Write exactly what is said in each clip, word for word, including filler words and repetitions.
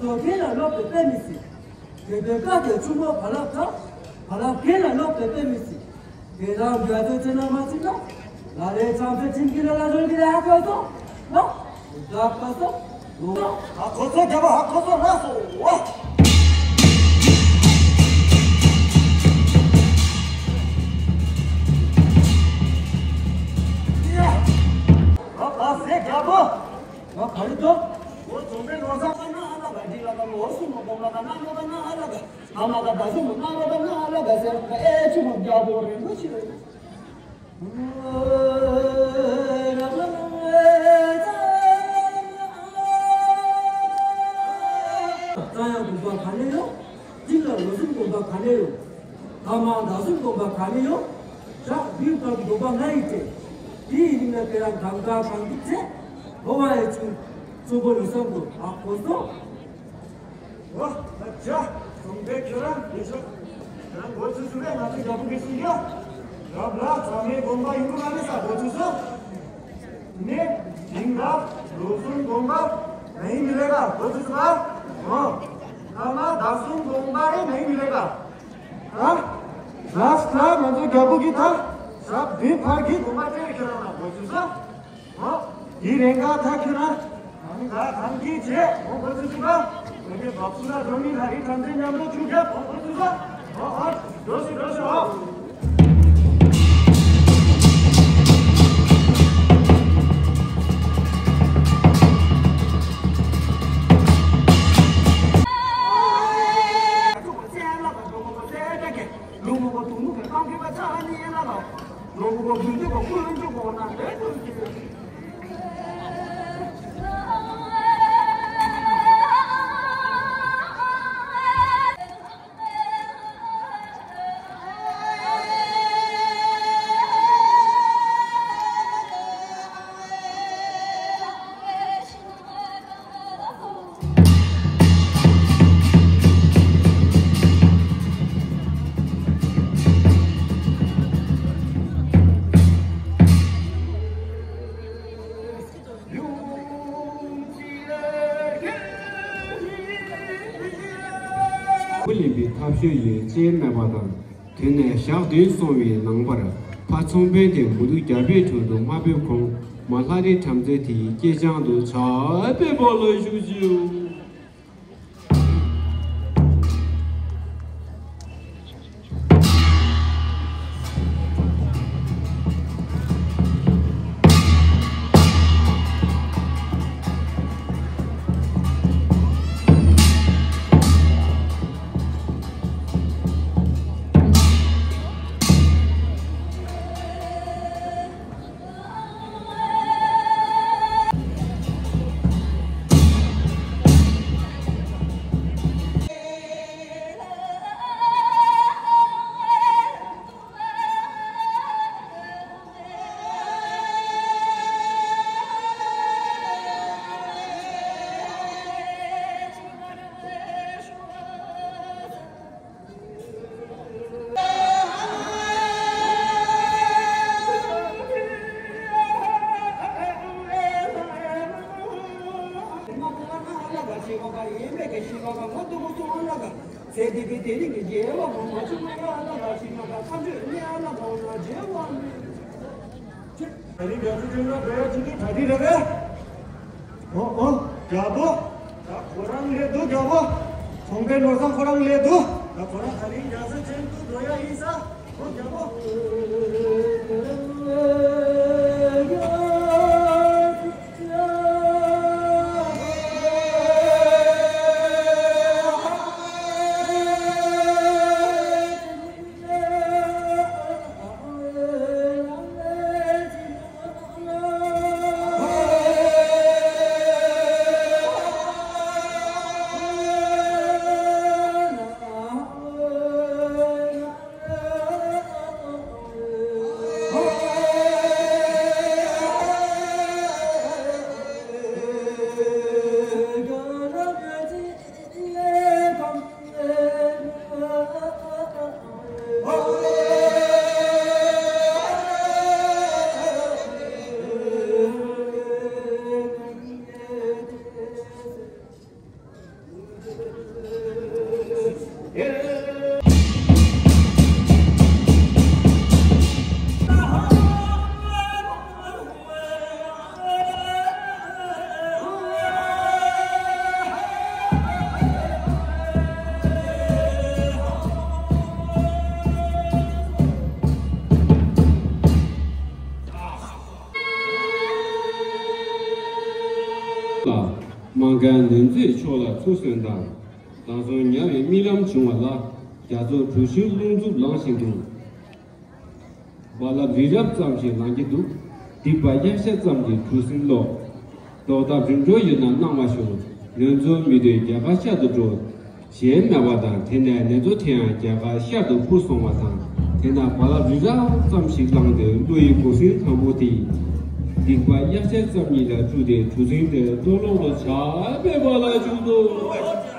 ལོ་རྒན་ལ་སློབ་དཔོན་དཔེ་མི་སྲིད། དགེ་འདུན་བཀའ་བརྒྱད་ཆུ་མོ་བ་ལ་བྲག་བ་ལ་རྒན་ལ་སློབ་དཔོན་དཔེ་མི་སྲིད། དེ་རང་རྒྱ་མཚོའི་ཚེ་ན་མ་ཚིག་ན། ལ་ལས་བྱང་ཚེ་ཁྲིམས་ཀྱི་ལ་ལ་རོལ་གྱི་ལ་ཧ་གོ་སོ། ལ། ད་ག་སོ། ལོ། ཧ་གོ་སོ་རྒྱ་བོ་ཧ་གོ་སོ་ལ་སོ་བ། ཡ། ཧ་ག་སེ་རྒྱ་བོ། ང་ག་རེ་འདུག་འོ་རྫོང་དཔོན་ནོར་བཟང་ཨ་ན་ཨ་ལ་ག་འདི་ལ་ག་ནོར་སུ་ནོར་གོང་ལ་ག་ན་ནོར་ག་ན་ཨ་ལ་ག་ཨ་མ་ག་ད་སུ་ནོར་ན་ལ་ག་ན་ཨ་ལ་ག་ཟེར་ག་ཨེ་ཆུ་མོ་རྒྱ་བོ་རིན་པོ་ཆེ། རྩ་ཡང་དགོན་པ་ག་ནས་ཡོང་། གཅིག་ལ་ལོ་གསུམ་དགོན་པ་ག་ནས་ཡོང་། ཐ་མ་ཟླ་གསུམ་དགོན་པ་ག་ནས་ཡོང་། ཞག་བདུན་བར་དགོན་པ་ལྔ་ཡིས་སྤྲད། དེའི་རིང་ལ་དེ་རང་གང་ག་གང་གི་ཚེ། ལོ་བ་ཡི་ཆུ། ཆུ་བོ་ལུས་སམ་དུ་ཨ་ཁོ་སོ། འོ། ད་ཅ། ཁོང་པའི་ཁྱོད་རང་ལས་ཤོག་ཁྱོད་རང་འགོ་ཚུགས་སུ་རེད། ང་ཚོ་རྒྱ་བོ་གི་སུ་ཡོད། རབ་ལ་ཚང་མའི་དགོན་པ་ཡིན་གོ་ང་ནི་ས་འགོ་ཚུགས་སོ། ནས་ཞིང་ཁ་ལོ་གསུམ་དགོན་པ་ནའི་མི་ལས་ཀ་འགོ་ཚུགས་སོ། འོ། ཐ་མ་ཟླ་གསུམ་དགོན་པ་རེད་ནའི་མི་ལས་ཀ་ཨ། ལགས་ལ་ང་ཚོ་རྒྱ་བོ་གི་ད་ཞག་བདུན་བར་གྱི་དགོན་པ་སྤྲད་ཁྱོད་རང་ལ་འགོ་ཚུགས་སོ། ཨོ། དེ་རེ་འགའ་ཐག་ཁྱོད་རང་གང་ག་གང་གིས་བྱེད་འོང་དགོས་ཚུལ་ཅིག་ལ། དེ་ནས་བབ་སུ་ལ་འགྲོ་མི་ལ་རིགས་ཐམས་ཅད་མཉམ་དུ་ཆུ་རྒྱབ་འོང་དགོས་ཚུལ་ལ། ཨོ་ཨོ། འགྲོ་ཞིག་འགྲོ་ཞིག་ཨོ། བུ་ལེན་པའི་ཐབས་ཤེས་ཡོད་ཅེས་སྨྲས་པ་དང་། དེ་ནས་ཞག་བདུན་སོང་བའི་ནངས་པར་ཕ་ཚོང་དཔོན་དེ་མུ་ཏིག་རྒྱལ་པོའི་དྲུང་དུ་མ་ཕེབས་གོང་མ་ལྷ་རི་བྲམ་ཟེ་དེའི་སྐྱེས་ཆང་དུ་ཇ་ཕུལ་བ་ལ་བཞུགས་ཤིག་ཨ་ནི་རྒྱ་མཚོ་ཅན་ལ་བོད་ཡ་ཅི་ནི་ག་དི་རེ་རེ། ཨོ་ཨོ། རྒྱལ་པོ། ད་ཁོ་རང་སླེབས་འདུག་རྒྱལ་པོ། ཚོང་པའི་ནོར་བཟང་ཁོ་རང་སླེབས་འདུག་ད་ཁོ་རང་ད་རིང་རྒྱ་མཚོ་ཅན་དུ་འགྲོ་ཡ་ཡིན་ས། ཨོ་རྒྱལ་པོ། མཁན་ལས་མཛད་མཆོག་ལ་ཚུར་གསོན་དང་། དེང་སང་ཉམས་པའི་རྨི་ལམ་བྱུང་བ་ལ། རྒྱ་མཚོ་གྲུ་བཞིའི་རླུང་འཚུབ་ལངས་བཞིན་འདུག། རྦ་རླབས་རི་རབ་ཙམ་ཞིག་ལངས་ཀྱི་འདུག། སྡིག་པ་གཡབ་ཤ་ཙམ་གྱིས་གྲུ་གཟིངས་སློག། ཟློག་ཐབས་རིམ་གྲོ་ཡོད་ན་གནང་མ་ཞུ། ལོན་ཚོ་མི་སྡོད་རྒྱ་གར་ཤར་དུ་འགྲོ། ཞེས་སྨྲས་པ་དང་། དེ་ནས་ལོན་ཚོ་དེ་ཡང་རྒྱ་གར་ཤར་དུ་འཕུར་སོང་བ་དང་། དེ་ན་རྦ་རླབས་རི་རབ་ཙམ་ཞིག་ལངས་ཏེ་ཀླུ་ཡི་གུང་གཟིངས་དང་པོ་དེ། སྡིག་པ་གཡབ་ཤ་ཙམ་ཉིད་ལ་སྤྲུལ་ཏེ་གྲུ་གཟིངས་དེ་གཏོར་བརླག་ཏུ་ཆགས་པའི་བར་ལ་བཞུགས་འདུག།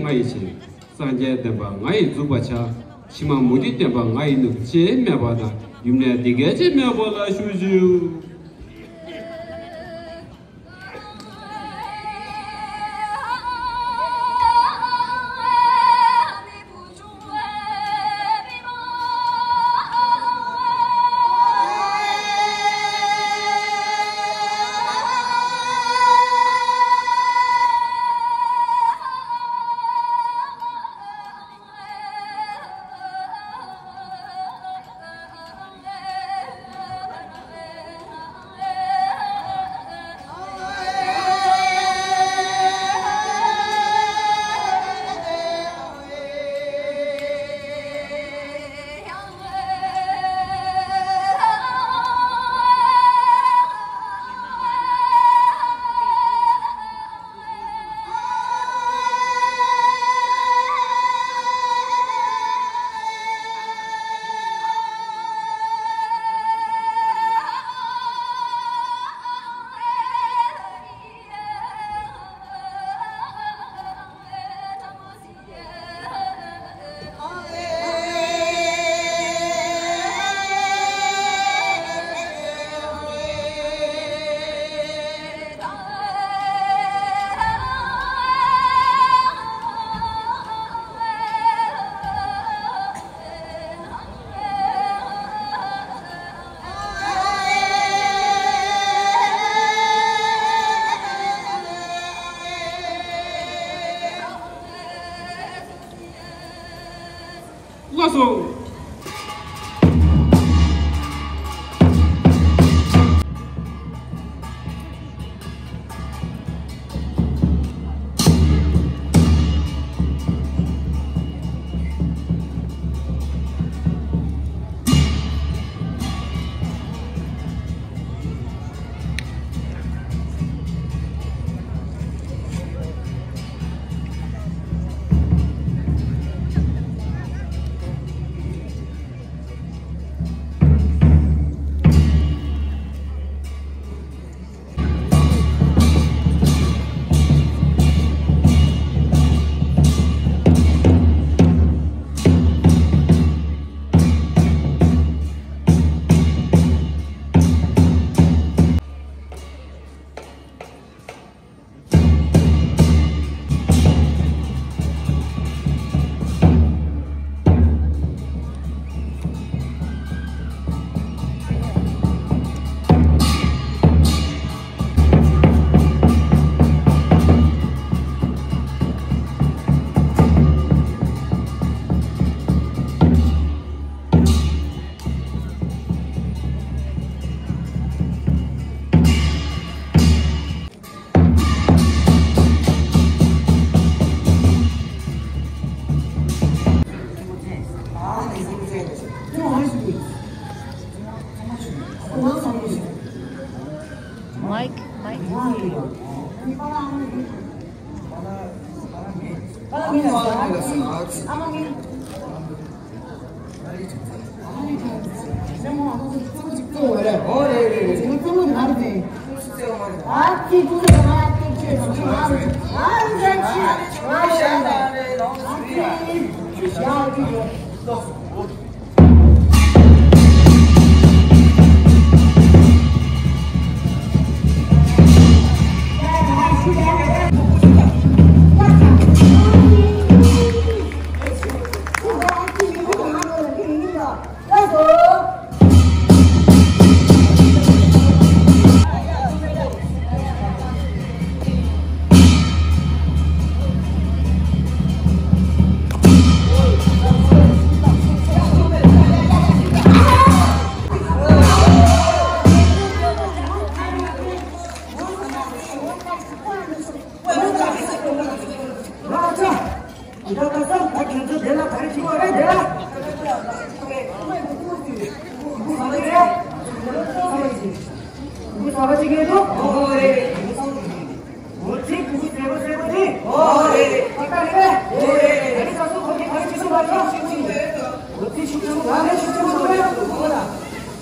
ང་ཡི་ཆེད། སངས་རྒྱས་བསྟན་པ་ང་ཡིས་འཛུགས་པར་བྱ། ཕྱི་མ་མུ་སྟེགས་བསྟན་པ་ང་ཡིས་བསྣུབ། ཅེས་སྨྲས་པ་དང་། ཡུམ་ནས་འདི་སྐད་ཅེས་སྨྲས་པ་ལ་ཞུ་ཞིའུ། ལགས་སོ།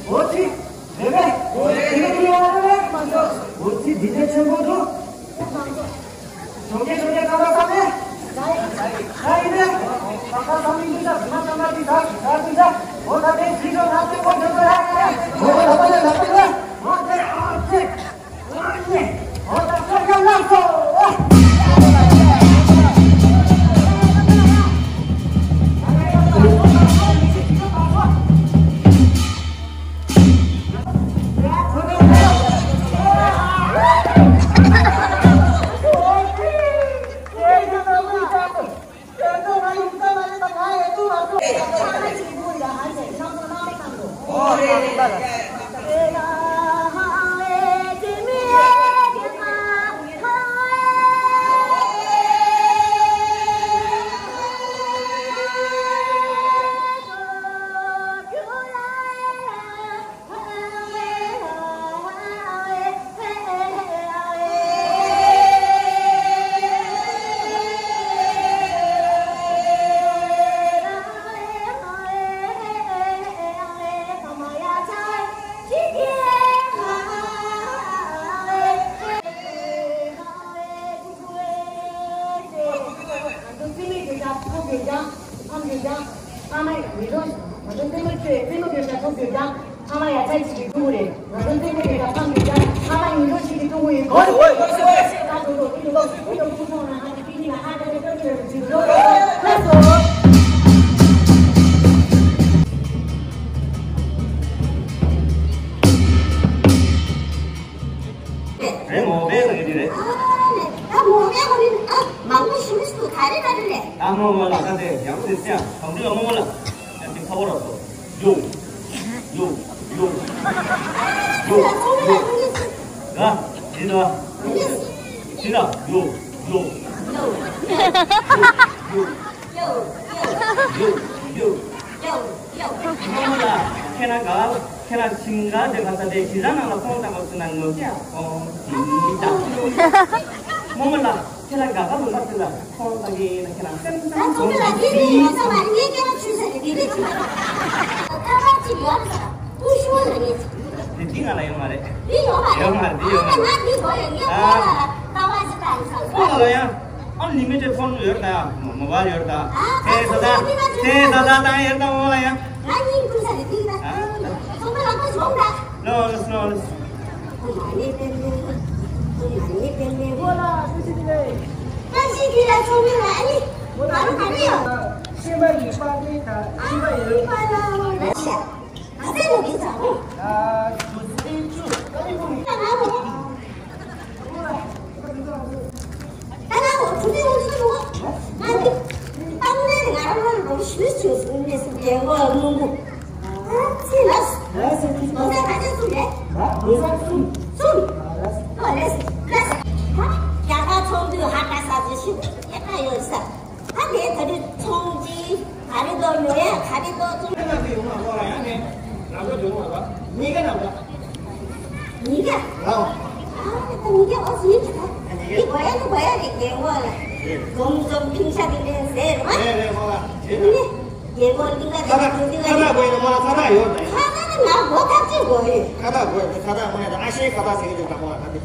ཨོ་ཙི། རེད་པས། དེ་ག་དེ་ཡོད་རེད་པས། ཨོ་ཙི། འདི་འདྲ་ཆེན་པོ་འདུག་ཞོགས་ཀས་ཞོགས་ཀས་ཀ་བ་བསམ་མེད། ད་ཡིན་ནས། ཀ་བ་བསམ་མེད་འདུག་ཤག་འདི་མ་བསམ་ན་འདི་ད་ད་འདི་ད། འོ་ད་དེ་ཞིག་ལ་ང་ཚོས་ཁོ་འདོན་པ་རེད། འོ་ལ་པ་ལ་ལ་པ་ལ། ཨོ་ཙི། ཨོ་ཙི། ཨོ་ཙི། ཨོ་ད་ཁོ་ཡང་ལངས་སོ། ང་ཚོ་བཙུན་མོའི་རྒྱུད་ཀྱང་ཕོ་རྒྱུད་ཀྱང་ཕམ་རྒྱུད་ཀྱང་ཕ་མ་ཡི་མི་འགྲོ། ང་ཚོ་བཙུན་མོ་ཚོས་བཙུན་མོ་རྒྱུད་ཀྱང་ཕོ་རྒྱུད་ཀྱང་ཕ་མ་ཡ་མཚན་གཅིག་གི་ཕྲུ་གུ་རེད། ང་ཚོ་བཙུན་མོ་རྒྱུད་ཀྱང་ཕམ་རྒྱུད་ཀྱང་ཕ་མ་ཡི་མི་འགྲོ་གཅིག་གི་ཕྲུ་གུ་ཡིན། ཨོ་ཨོ་ཨོ་ཨོ། ད་དུང་དུ་ཨི་ལོ་ཨི་ལོ་ཕུ་སོང་ན་ང་ཚོ་ཏི་ཏི་ལ་ཧ་ཀ་ཏི་ཀ་ཏི་ལ་རུ་ཅིག་ལོ་ལ་སོ། རེད་མོ་པའི་ལ་གི་དེ་རེད། ཨ་མོ་པའི་ལ་གི་ཨ་མང་པོ་ཞིག་མི་སུ་ག་རེ་ག་རེ་རེད། ཨ་མོ་མོ་ལ་ད་དེ་ཡང་དེ་སེ་ཡང་གང་དུ་ཨ་མོ་མོ་ལ་ཡང་དེ་ཁ་བོ་ར་སོ། ཡོ། ཡོ། ཡོ། ཡོ། ཡོ། ར། དེ་ལ། དེ་ལ་ཡོ། ཡོ། ཡོ། ཡོ། ཡོ། ཡོ། ཡོ། ཡོ། ཁྱེད་རང་ག་ཁྱེད་རང་ཞིང་ཁ་དེ་ག་ས་དེ་ཞིང་ཁ་ནང་ལ་ཁོང་དང་ག་ཚོད་ན་ངོ་ཤེས་ཁོང་དེ་ད། རྨོ་མོ་ལ་ཁྱེད་རང་ག་ག་ལུང་པ་དེ་ལ་ཁོང་དང་གི་ན་ཁྱེད་རང་སེམས་ཙམ་ཁོང་དེ་ལ་དེ་རེད་ཡོད་ས་མ་རེད། ངས་སྐད་ཆ་ཆུད་ཟེར་དེ་དེ་ཆུད་ཟེར་ཁ་པར་ཅིག་ཡོད་ས་ཀུ་ཤུ་ལ་ངས་ཅིག་དེ་འདི་ང་ལ་ཡོད་མ་རེད། འདི་ཡོད་མ་རེད། ཡོད་མ་རེད། འདི་ཡོད་མ་རེད། ང་འདི་དགོས་རེད། ངས་ཁོ་ལ་ལྟ་བ་ཞིག་བཏང་ས་ཁོ་ལ་ཡང་། ཨ་ལི་མི་ཊེཌ་ཕོན་ཡོད་ད་ཡ། མོ་བ་ཡོད་ད། ཨ་ཁེ་ས་ད་ཁེ་ས་ད་ད་ཡོད་ད་མོ་ལ་ཡ། ང་གཉིས་ཀུན་ས་རེ་ཏིག་ད། ཨ་ཚོང་པ་ལག་པ་བྱུང་ད། ལོ་ལོ་ལོ་ལོ། ཁོ་མ་ནེ་པེ་ལེ། ཁོ་མ་ནེ་པེ་ལེ། ཁོ་ལ་སུ་ཞིག་ལེ། ཁ་ཤས་ཀྱིས་ལ་ཚོང་པ་ལ་ཨ་ནི། ཁོ་ལ་ཨ་ནི་ག་རེ་ཡོད། ཤེས་པ་ཡིན་པ་ནི་ད་ཤེས་པ་ཡོད། ཨ་ནི་པ་ལ་ལ་ཤ། ཨ་ཙི་མོ་གི་ཙང་། ཨ་ཙི་ཙི་ཙུ། ཨ་ནི་མོ་གི། ད་ང་མོ། ད་ང་མོ་ཁུ་ཚེ་ཧུ་ཚེ་མོ། ང་འདི། ད་ངས་ང་རང་ལ་རོ་ཤུ་ཤུ་སུ་ནས་སུ་རྒྱལ་བ་མང་པོ། ཨ་ཙི་ལ། ལ་སུ་ཙི། ང་ཚོ་ཁ་ཆེ་སུ་རེད། ལ་ལ་སུ། སུ། ལ་སུ། ལ་སུ། ལ་སུ། ཧ། རྒྱ་གར་ཚོགས་འདུ་ཧ་ཀ་ས་ཚོ་ཤི་ཡ་ད་ཡོད་ས། ད་དེ་ད་དེ་ཚོང་ཅི་ག་རེ་འདུག་ཉོ་ཡ་ག་རེ་འདུག་ཚོང་། ཁྱེད་རང་ཚོ་ཡོང་མ་གཏོགས་ལ་ཡང་ནས་ལམ་འགྲོ་འགྲོ་མ་གཏོགས་ཉིས་ཀ་ལམ་འགྲོ། ཉིས་ཀ། ལའོ། ཨ་ད་ཉིས་ཀ་ཨོ་ཟིན་གྱི་ད། འདི་གོ་ཡ་ནི་གོ་ཡ་རེད། རྒན་གོག་ལ་འཛོམས་འཛོམས་ཕིང་ཤ་དེ་ལེན་ རེད་རེད་མོ་ལ། རེད་ད། རྒྱལ་པོ་འདི་ག་ཁ་བཏགས་ཁ་བཏགས་དགོས་ཡོད་མོ་ལ། ཁ་བཏགས་ཡོད་ད། ཁ་བཏགས་ནི་ང་མགོ་ཐག་ཆོད་དགོས་ཡོད། ཁ་བཏགས་དགོས་ཡོད། ཁ་བཏགས་མོ་ལ་ད་ཨ་ཤེ་ཁ་བཏགས་ཟེར་གྱི་འདུག་ད་མོ་ལ་ད་དེ།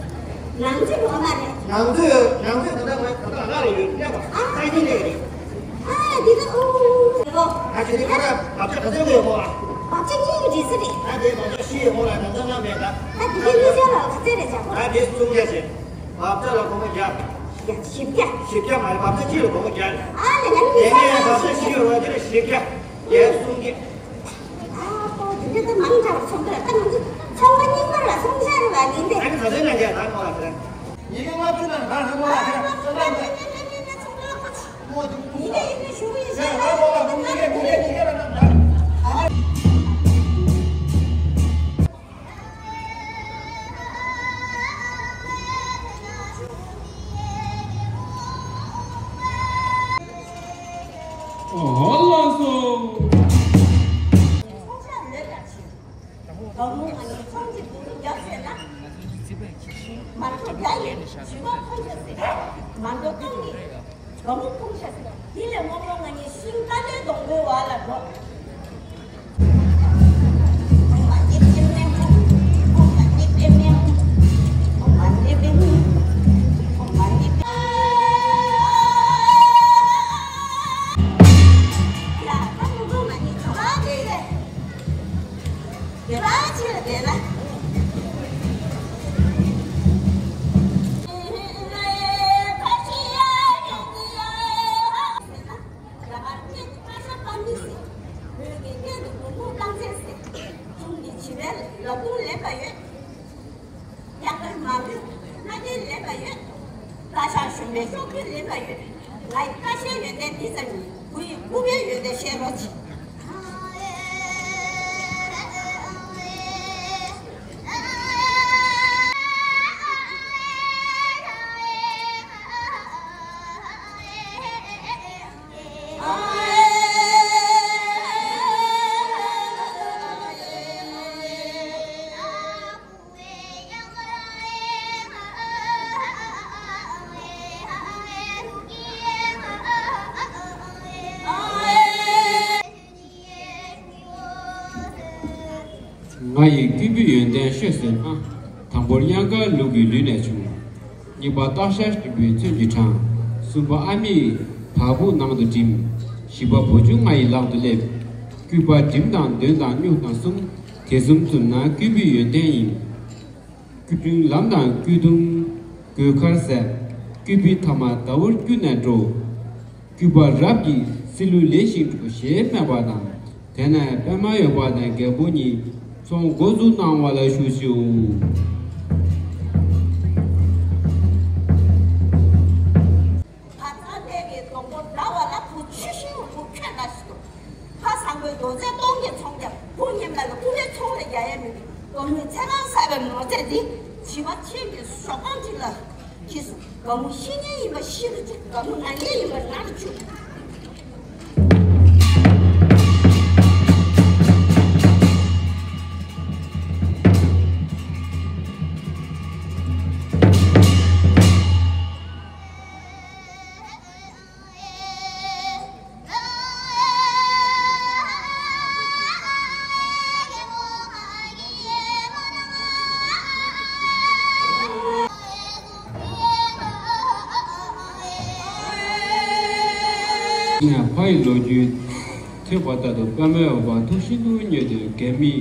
ནང་ཚུད་འགྲོ་མ་རེད། ནང་ཚུད་ནང་ཚུད་ད་ལྟ་མོ་ལ་ད་ལྟ་ང་རེ་ཡོད་སྙམ་པ་ཨ་ཁ་ཉིན་ལས་རེད། ཨ་འདི་ག་ཨུ་ཨུ་ཨུ། ཨ་ཁྱེད་ཀྱི་ཁ་བཏགས་བབ་ཆ་ག་ཚོད་དགོས་ཡོད་མོ་ལ། བབ་ཆ་གཉིས་ཀྱི་འགྲིག་ས་རེད། ད་དེ་བབ་ཆ་བཞི་ཡོད་མོ་ལ་ནང་ཚུད་ན་མེད་ད། ད་དེ་གཉིས་ཆ་ལ་ག་ཚོད་རེད་ཅག་པོ། ད་དེ་སུམ་བརྒྱ་བྱས། བབ་ཆ་ལ་སྒོར་མོ་བརྒྱ། བཞི་བརྒྱ། བཞི་བརྒྱ་མ་རེད། བབ་ཆ་གཅིག་ལ་སྒོར་མོ་བརྒྱ་རེད། ཨ་ལས་ང་ནི་དེ་ནས་བབ་ཆ་བཞི་ཡོད་རེད། དེ་ལ་བཞི་བརྒྱ། བརྒྱ་སུམ་བརྒྱ། ཨ་ཁོ་དེ་འདྲ་ད་མང་དྲགས་པ་ཚོང་དེ་ལ་ད་ང་ཚོ་ཚོང་པ་རྙིང་པ་ལ་སུམ་བརྒྱ་རེད་བ་ཡིན་ཏེ། ཨ་ནི་ད་ཚོད་ན་རྒྱ་ད་ངོ་ལ་དེ་རེད། ཉིས་བརྒྱ་ལྔ་བཅུ་ན་ད་ང་ངོ་ལ་དེ་རེད། ཚོང་པ་ཚོང་པ་ཚོང་པ་ཚོང་པ། ཨོ་ལགས་སོ། ཚོང་ཤག་ལས་ཀ་བྱེད། དགའ་མོ་ང་ནི་ཚོང་གི་འདུག་རྒྱབ་ཟེར་ན། མ་འགྲོ་རྒྱ་ཡིན་ཞུ་བ་ཁོང་ཆ་ཟེར། མ་འགྲོ་གཏོང་གི། དགའ་མོ་ཁོང་ཆ་ཟེར། དེ་ལས་སྔོན་མོ་ང་ནི་ཤིང་ཀ་ལའི་སྡོང་པོའི་བར་ལ་འགྲོ། རྒྱ་གར་སྐད་དུ་ཕ་ཤ་པ་མི་ཟེར། བོད་ཀྱི་སྐད་དུ་བོང་བུ་རྐང་རྩེད་ཟེར། གཞུང་གི་བྱིས་པའི་ལབ་རྡུང་ལེན་པ་ཡོད། རྒྱ་གར་མ་བུ་སྣ་བརྒྱའི་ལེན་པ་ཡོད། ཀ་ཤ་གཞོན་པའི་ཤོག་གུའི་ལེན་པ་ཡོད། ང་ཡི་ཀ་ཤའི་ཡོན་ཏན་འདི་ཙམ་ཡིན། བུ་ཡི་ཕུ་བའི་ཡོན་ཏན་བཤད་རོགས་གྱིས། ང་ཡི་སྐུད་པའི་ཡོན་ཏན་ཤོད་ཟེར་ན། དང་པོར་དབྱངས་དཀར་ལུག་གི་ལུས་ནས་བྱུང་། གཉིས་པ་སྟག་ཤར་སྲིན་པོའི་མཚོན་གྱིས་དྲངས། གསུམ་པ་ཨ་མྱེས་བ་སྤུ་ནང་དུ་འགྲིམ། བཞི་པ་བུ་ཆུང་ང་ཡི་ལག་ཏུ་སླེབས། སྐུད་པ་འགྲིམ་དང་འདོན་དང་སྨྱུག་དང་གསུམ། དེ་གསུམ་བཙུམས་ན་སྐུད་པའི་ཡོན་ཏན་ཡིན། སྐུད་ཐུང་ལམ་དང་སྐུད་ཐུང་གོས་དཀར་ཟད། སྐུད་པའི་ཐ་མ་ཟླ་བོར་བསྐྱུར་ནས་འགྲོ། སྐུད་པ་རབ་ཀྱིས་སྲིད་ལུགས་ལེགས་ཤིང་གྲུབ་ཞེས་སྨྲས་པ་དང་། དེ་ནས་པདྨ་འོད་འབར་དང་རྒྱལ་པོ་གཉིས་ཚོང་འགོ་འཛུགས་གནང་བ་ལ་ཞུ་ཞུ། ཕ་ཚང་ལྷས་ཀྱི་སྡོང་པོ་འདྲ་བ་ལ་བུ་ཆུ་ཤིང་བུ་ཁྱོད་ལ་ཞིག་ཏུ། ཕ་བཟང་པོའི་རྡོ་རྗེ་སྟོང་གི་ཚོང་རྒྱབ་བུ་ངན་པ་ལ་ཕུ་བའི་ཚོང་ལས་རྒྱག་ཡ་མི་འདུག་དགའ་མོས་ཚེ་རང་ཟ་བའི་ནོར་རྫས་འདི། བྱིས་པ་ཁྱེད་ཀྱི་ཟོག་གོང་ཁྲི་ལ་འཁྱེར་སོང་། དགའ་མོ་བཤེས་གཉེན་ཡིན་པ་ཤི་རུ་ཆུག་དགའ་མོ་ན་མཁན་ཡིན་པ་ན་རུ་ཆུག་ཕ་ཡི་ལོ་རྒྱུས་ཐོས་པ་ལྟར་དུ་པདྨའི་འོད་འབར་ཐུགས་ཤིན་ཏུ་མཉེས་ཏེ་རྒྱལ་མི་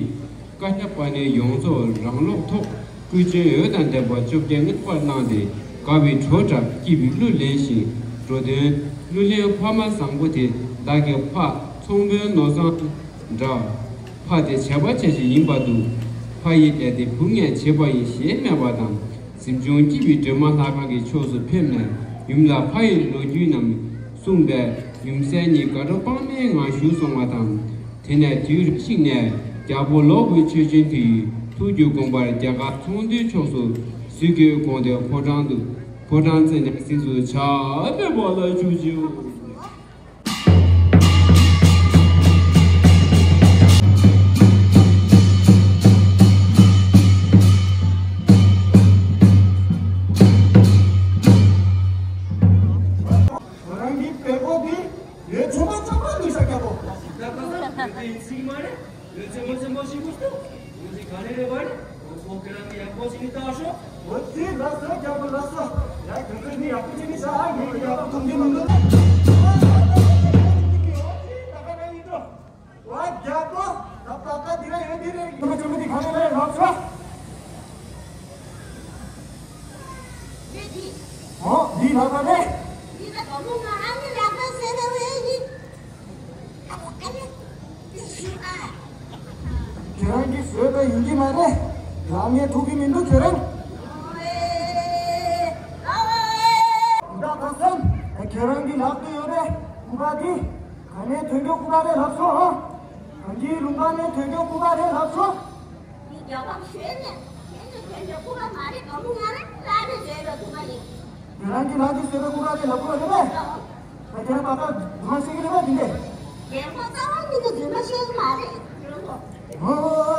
ཀ་ཤ་པ་ཎི་ཡོངས་རྫོགས་རང་ལོག་ཐོག་སྐུ་ཅན་འོད་དང་ལྡན་པ་བཅོ་བརྒྱད་མངོན་པར་གནང་སྟེ། དགའ་བའི་བྲོ་འཁྲབ་སྐྱིད་པའི་གླུ་ལེན་ཞིང་། འགྲོ་དོན་གླུ་ལེན་ཕ་མ་བཟང་པོ་དེ། བདག་གི་ཕ་ཚོང་དཔོན་ནོར་བཟང་འདྲ། ཕ་དེ་བྱས་པ་བྱས་ཤིང་ཡིན་པར་འདུག་ཕ་ཡི་ལས་དེ་བུ་ངས་བྱས་པ་ཡིན་ཞེས་སྨྲས་པ་དང་། གཟིམ་ཆུང་སྐྱིད་པའི་སྒྲོལ་མ་ལྷ་ཁང་གི་ཕྱོགས་སུ་ཕེབས་ནས་ཡུམ་ལ་ཕ་ཡི་ལོ་རྒྱུས་རྣམས་གསུངས་པས། ཡུམ་སྲས་གཉིས་དགའ་སྤྲོ་དཔག་མེད་ངང་བཞུགས་སོང་བ་དང་། དེ་ནས་དུས་རེ་ཞིག་ནས་རྒྱལ་པོ་ལོ་དགུའི་ཆོས་ཆེན་དེ་ཡི་ཐུགས་རྒྱུད་དགོངས་པར་རྒྱ་གར་ཚོང་འདུས་ཕྱོགས་སུ་གཟིགས་དགོས་དགོངས་ཏེ་ཕོ་བྲང་དུ་ཕོ་བྲང་རྩེ་ནས་གཟིགས་སུ་ཕྱག་ཕེབས་པ་ལ་ཞུ་ཞུ། ཁོ་རང་གི་བེམ་པོ་འདི། དེ་ཡིན་སྲིད་མ་རེད། ཡོད་ཚད་མོ་ཚད་མོ་ཞིག་དགོས་སོ། ཡོད་ཚད་ག་ནས་རེད་བ་རེད། འོ་ཁོ་ཁྱེད་རང་གི་ཡག་པོ་ཞིག་ནི་བལྟ་ཤོག་འོ་ཙི་ལགས་སོ། རྒྱལ་པོ་ལགས་སོ། ཡ་དེ་ཚོ་ནི་ཡག་པོ་ཅིག་ནི་ཤ་ཨ་ངས་ཡག་པོ་མཐོང་གི་མི་འདུག་འོ་ཙི་ད་ག་རང་ཡིན་འགྲོ། ཨ་རྒྱལ་པོ། ད་པ་ཀ་འདི་ར་ཡོད་འདི་རེད། ཁྱོད་ཚོ་མི་འདི་ག་ནས་རེད་ལབ་ཤོག་འོ་འདི་ལབ་པ་རེད། ཁྱེད་རང་གིས་བཟོས་པ་ཡིན་གྱི་མ་རེད། ལབ་ངས་ཐུབ་ཀྱི་མི་འདུག་ཁྱེད་རང་། ད་ག་སོང་། ཁྱེད་རང་གི་ལག་ཏུ་ཡོད་རེད། སྐུ་པར་འདི། ག་ནས་ཐོན་རྒྱུ་སྐུ་པར་རེད་ལབ་ཤོག་ཨ། གང་གི་ལུང་པ་ནས་ཐོན་རྒྱུ་སྐུ་པར་རེད་ལབ་ཤོག་འདི་རྒྱལ་ཁབ་ཤོད་ནས་ཁྱེད་ཚོས་ཐོན་རྒྱུ་སྐུ་པར་མ་རེད། དགའ་མོ་ང་རང་ལག་ནས་བཟོས་པའི་སྐུ་པར་ཡིན། ཁྱེད་རང་གི་ལག་གིས་བཟོས་པའི་སྐུ་པར་རེད་ལབ་དགོས་རེད་པས། ད་ཁྱེད་རང་པ་ཏྲ་རྫུན་མ་བཤད་ཀྱི་རེད་པས་འདི་འདྲས། རྒན་པ་རྩ་བ་ཉིད་ཀྱིས་རྫུན་མ་བཤད་ཀྱི་མ་རེད། ཨོ།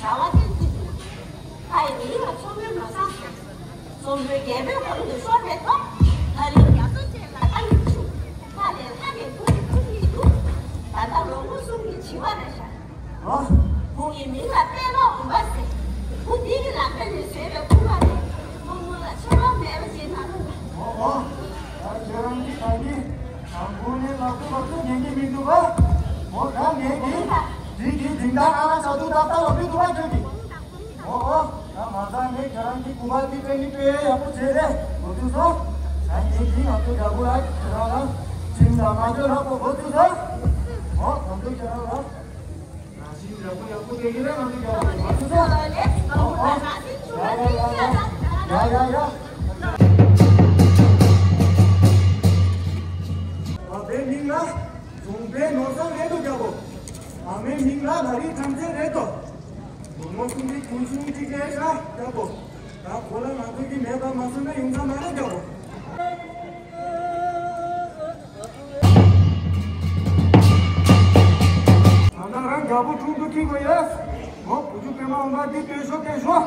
བྱ་བ་ཏན་ཏིག་ཏུ། ཁ་ཡི་མིང་ལ་ཚོགས་མོལ་མ་བསམ་ཞིང་། གསོན་པོའི་རྒྱལ་པོའི་གོང་དུ་ཤོར་བའི་ཐོག་ད་རིང་རྒྱ་མཚོ་ཅན་ལ་ཨ་ཡུམ་ཆུང་། ཁ་ལས་ལྷ་ནས་ཐུགས་ཀྱི་ཐུགས་ཉིད་དུ། ད་ལྟ་ལོ་ངོ་གསུམ་གྱི་བྱི་བ་རེད་ཤག་ཨ། ཁོང་གི་མིང་ལ་པད་མ་འོད་འབར་ཟེར། བུ་འདི་གི་ལག་པ་ནས་བཟོས་པའི་སྐུ་པར་རེད། ཁོང་སྔོན་ལ་ཆོ་ལོ་མེད་པ་ཅིག་ན་རུང་། ཨོ་ཨོ། ད་ཁྱེད་རང་གིས་ད་གིན་དང་པོ་ནས་ལག་པ་ལག་པ་ཉན་གྱི་མི་འདུག་ག་ཨོ་ད་ངས་གིས་འདི་གི་སྦྱིན་བདག་ཨ་ར་ཆ་དུ་ཏག་ཏག་ལོ་མི་འདུག་ག་ཁྱོད་ཀྱིས། ཨོ་ཨོ། ད་མ་ཚང་ངས་ཁྱེད་རང་གི་སྐུ་པར་འདི་སྤྲད་ནི་དཔེ་ཡག་པོ་བྱས་རེད། གོ་ཐུབ་སོང་། ད་ངས་གིས་ང་ཚོ་རྒྱལ་པོ་ལ་ཁྱེད་རང་ལ་ཁྲིམས་དང་མ་འགྲོ་རག་པོ་གོ་ཐུབ་སོང་། ཨོ་ང་ཚོ་ཁྱེད་རང་ལ། ཨ་མའི་མིང་ལ་རྫོང་དཔོན་ནོར་བཟང་རེད་དོ་རྒྱལ་པོ། ཨ་མའི་མིང་ལ་ལ་རི་ཁྲང་ཚན་རེད་དོ། ལོ་ངོ་གསུམ་གྱི་ཁྱུང་ཆུང་གཅིག་རེད་ཤག་རྒྱལ་པོ། ད་ཁོ་ལ་ང་ཚོ་གི་མེད་པ་མ་བཟོས་ན་ཡོང་ས་མ་རེད་རྒྱལ་པོ། ད་ནང་རང་རྒྱལ་པོ་དྲུང་དུ་འཁྱེར་དགོས་ཡོད། འོ་བུ་ཆུང་པད་མ་འོད་འབར་འདི་སྟོན་ཤོག་སྟོན་ཤོག་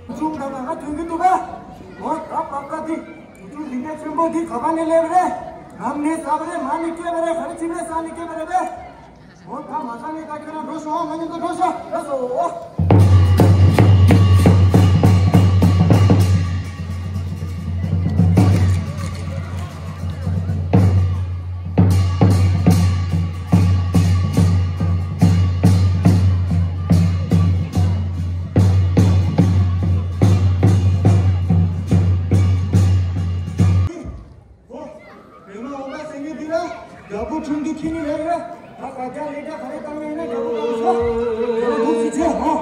བུ་ཆུང་ད་ང་ཐོན་གྱི་འདུག་ག་འོ་ད་པགས་པ་འདི། བུ་ཆུང་འདི་འདྲ་ཆེན་པོ་འདི་ག་པ་ནས་སླེབས་རེད། ནམ་ནས་ཟ་བ་རེད། མ་ནས་སྐྱེས་པ་རེད། ག་རེ་ཁྱིམ་ནས་ཟ་ནས་སྐྱེས་པ་རེད་པས། འོ་ད་མ་ཟ་ནས་ད་ཁྱོད་རང་འགྲོ་ཤོག་ང་མཉམ་དུ་འགྲོ་ཤོག་ལགས་སོ། ཨོ། བོད་མ་འོག་པ་སེང་གེ་འདི་ལ་རྒྱལ་པོ་ཁྲིམས་འདུག་ཁྱི་ནི་ལས་རེད། ད་ག་རྒྱ་ལས་ཀ་ག་རེ་བཏང་ཡིན་ན་རྒྱལ་པོ་ལ་ཤོག་རྒྱལ་པོ་ཐུགས་རྗེ་ཆེ་ཧོ།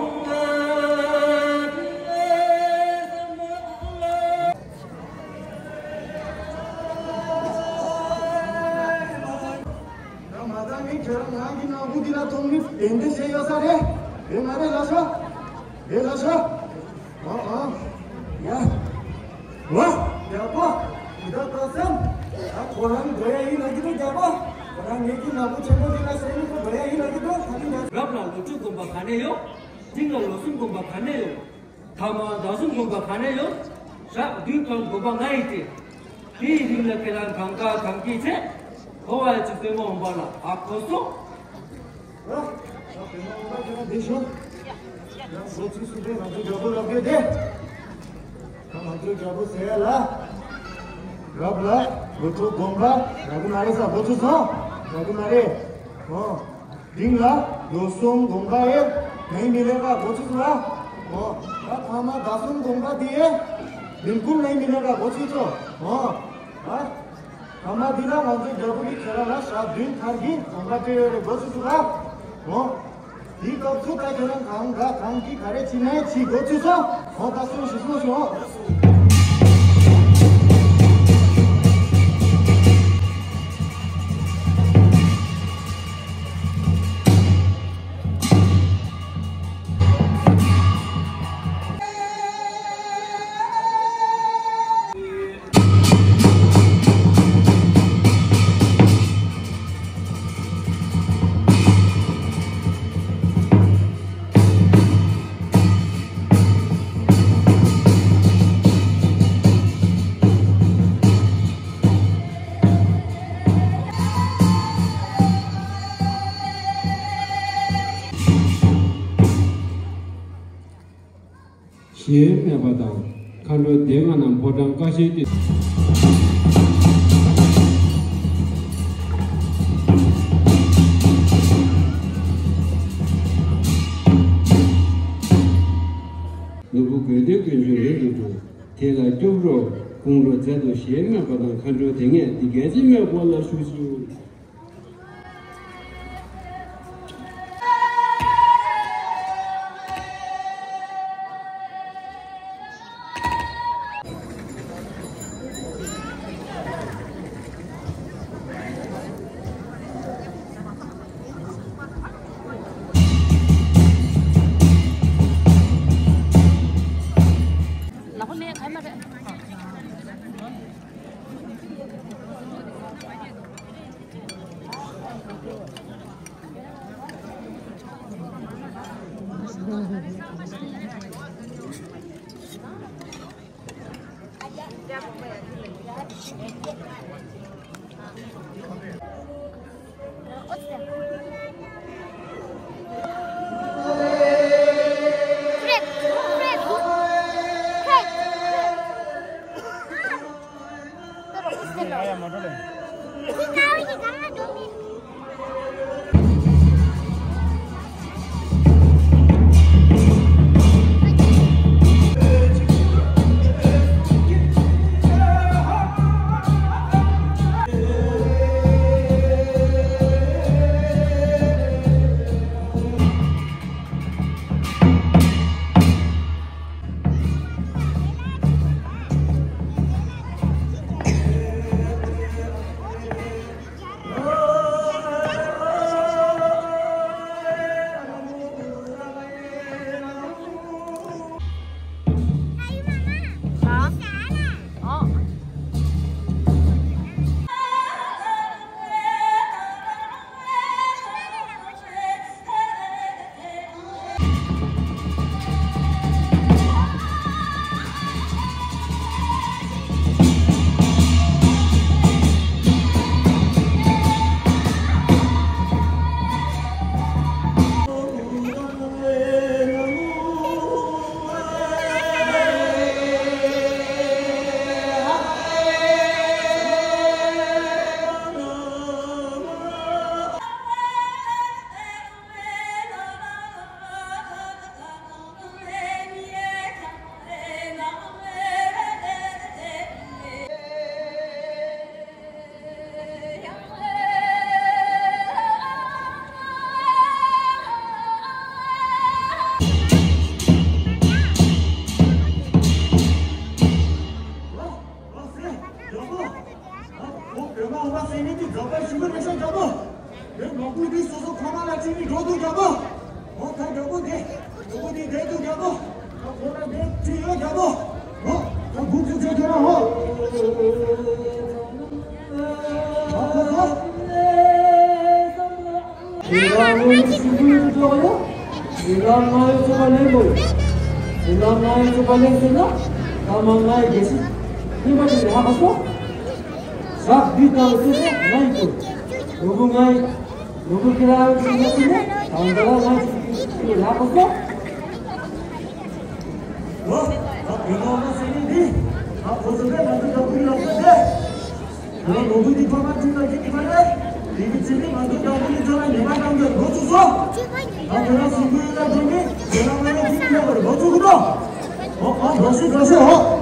ད་མ་ད་ངས་ཁྱོད་རང་ང་གི་ནང་ཁུལ་འདི་ལ་ཐོང་མི་གདན་འདྲེན་བྱས་ཡོད་ས་རེད། རེད་མ་རེད་ལ་ཤོག་རེད་ལ་ཤོག་ཨ་ཨ། ཡ། ཝ། རྒྱལ་པོ། འདི་ད་ལྟ་སེམས། ད་ཁོ་རང་འགྲོ་ཡ་ཡིན་ལབ་ཀྱི་འདུག་རྒྱལ་པོ། ཁོ་རང་ངེད་ཀྱི་ནག་པོ་ཆེན་པོ་འདི་ལ་ཟེར་ནི་ཁོ་འགྲོ་ཡ་ཡིན་ལབ་ཀྱི་འདུག་ད་ཐེངས་ད། རབ་ལ་ལོ་དྲུག་སྒོམ་པ་ག་ནས་ཡོང་། འབྲིང་ལ་ལོ་གསུམ་སྒོམ་པ་ག་ནས་ཡོང་། ཐ་མ་ཟླ་གསུམ་སྒོམ་པ་ག་ནས་ཡོང་། ཞག་བདུན་གང་སྒོམ་པ་ལྔ་ཡིན་ཏེ། དེའི་རིང་ལ་ཁྱེད་རང་གང་དགའ་གང་སྐྱིད་བྱས། འཁོར་བའི་ཆུ་པད་མ་འོད་འབར་ལ་ཨ་ཁོ་སོང་། ཨ། ད་དེ་ནས་འོང་བ་དེ་ན་བསྡད་ཤོག་ཡང་ལོ་ཚིགས་གསུམ་པའི་ང་ཚོའི་རྒྱལ་པོ་ལབ་དགོས་ཏེ། ད་ང་ཚོའི་རྒྱལ་པོ་ཟེར་ཡ་ལ། རབ་ལ་ལོ་དྲུག་སྒོམ་པ་རག་གི་མ་རེད་ས་གོ་ཚུལ་སོང་། རག་གི་མ་རེད། ཨོ། འབྲིང་ལ་ལོ་གསུམ་སྒོམ་པ་ཡེ་ནས་མི་ལེགས་པ་གོ་ཚུལ་སོང་ཨ། ཨོ། ད་ཐ་མ་ཟླ་གསུམ་སྒོམ་པ་དེ་ཡེ་བིལ་ཀུལ་ནས་མི་ལེགས་པ་གོ་ཚུལ་སོང་། ཨོ། ཨ། ཐ་མ་འདི་ལ་ང་ཚོའི་རྒྱལ་པོ་གིས་ཁྱེད་རང་ལ་ཞག་བདུན་ཐར་གྱིས་གོམ་པ་སྤྲད་ཡོད་རེད་གོ་ཚུལ་ཞུ་ག་འོ། དེའི་སྐབས་སུ་ད་ཁྱེད་རང་གང་ག་གང་གིས་ག་རེ་བྱེད་ནའི་བྱེད་གོ་ཚུལ་སོང་། འོ་ད་སོང་ཞུ་སོང་ཞུ་འོ། ཞལ་སྨྲས་པ་དང་། མཁའ་འགྲོ་སྡེ་ལྔ་རྣམས་ཕོ་བྲང་ཀ་ཤའི་སྟེང་། ནོར་བུ་དགོས་འདོད་ཀུན་འབྱུང་ཡིད་དུ་འགྲོ། དེ་ལ་སྐྱོབ་རོགས་དགོངས་རོགས་མཛད་དོ་ཞེས་སྨྲས་པ་དང་། མཁའ་འགྲོ་སྡེ་ལྔས་འདི་སྐད་ཅེས་སྨྲས་པ། ལ་ཞུ་ཞུ། ཨོ། བོད་པ་འོ་བ་ཟེར་མཁན་གྱི་རྒྱལ་པོ་ཞུ་གི་རེད་ཤག་རྒྱལ་པོ། དེ་ནོར་བུ་འདི་སོ་སོ་ཁོ་རང་ལ་ཁྲིད་ནས་འགྲོ་འདུག་རྒྱལ་པོ། ཨོ་ད་རྒྱལ་པོ་འདི། ནོར་བུ་འདི་བསྡད་འདུག་རྒྱལ་པོ། ད་ཁོ་རང་འདི་ཁྲིད་ཡོད་རྒྱལ་པོ། ཨོ་ད་འབུ་ཚུགས་བྱེད་ཁྱོད་རང་ཨོ། ཨ་ཁོ་ཚོ། ཁྱེད་རང་ངོ་ཤེས་ཀྱི་འདུག་ཡོད། ཁྱེད་རང་ང་ཡི་ཚོགས་པ་ལེན་དགོས། ཁྱེད་རང་ང་ཡི་ཚོགས་པ་ལེན་ཟེར་ན། ད་མ་ང་ཡི་དགེ་བཤེས་ཁྱིམ་པ་དེ་ལ་ཧ་གོ་སོང་། ཞག་འདི་དང་ཚེ་ང་ཡི་དགོས། ནོར་བུ་ང་ཡི། ནོར་བུ་ཁྱེད་རང་ཡི་ཚོགས་པ་ཟེར་ན། ད་ང་ང་ཡི་ཚོགས་པ་ལ་ཧ་གོ་སོང་། ཨོ། ད་བོད་ནང་ལ་ཟེར་ནི་འདི། ད་ཁོ་ཚོ་ལས་ང་ཚོ་འདྲ་པོ་ཡིན་ལབ་ས་དེ། ང་ནོར་བུ་འདི་ཕ་མ་བྱུང་ན་ཅི་ཐུབ་པ་རེད། དེ་གི་ཚེ་ནི་ང་ཚོ་འདྲ་པོ་ཡིན་ཚོ་ལ་ཉེས་པ་བཏང་རྒྱུ་འགོ་ཚུགས་སོང་། ང་ཁྱོད་རང་སུན་པོ་ཡོད་ལ་འགྲོ་མི་ཁྱོད་རང་ང་ཡང་ཅི་ཐུབ་པ་རེད་འགོ་ཚུགས་གི་འདུག་ཨོ་ཨོ་འགྲོ་ཤོག་འགྲོ་ཤོག་ཨོ།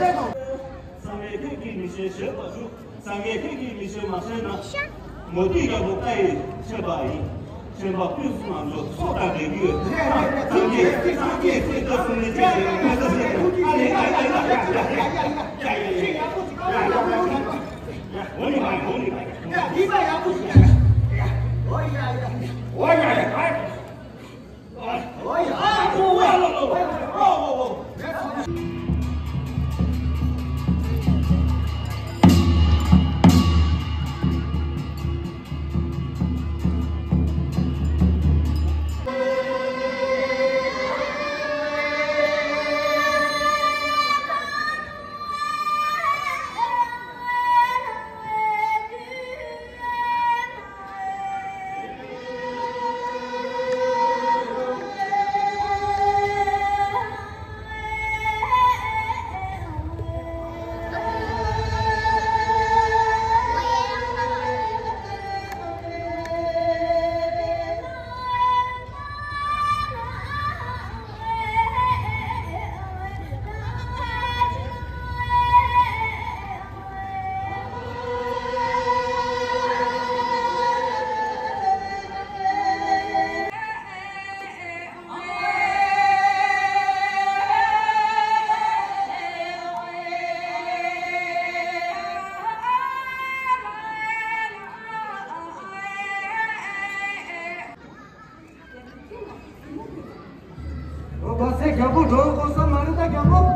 ཆ་དང་། སངས་རྒྱས་ཁྱེད་ཀྱིས་མི་ཤེས་ཞེས་པ་ཞུ། སངས་རྒྱས་ཁྱེད་ཀྱིས་མི་ཤེས་མ་ཤེས་ན། མུ་སྟེགས་རྒྱལ་པོ་བཀའ་ཡིས་ཆོད་པ་ཡིན། ཆོས་པ་ཕུན་སུམ་ཚོགས་སོགས་དང་འབྲེལ་རྒྱུ་ཡོད། སངས་རྒྱས་སངས་རྒྱས་ཚེ་ལྟ་སོང་ནས་ཅི་ཞིག་ལ་ལྟ་ཟེར་ཨ་ལེ་ཨ་ལེ་ཨ་ལེ་ཨ་ལེ་ཨ་ལེ། འོ་ནི་མ་འོ་ནི་མ། ཡ་འདི་མ་ཡག་པོ་ཞིག་ཡ། འོ་ཡ་ཡ། འོ་ཡ་ཡ། ཨོ་བ་སེ་རྒྱལ་པོ་འགྲོ་གོ་ས་མ་རེད་ད། རྒྱལ་པོ་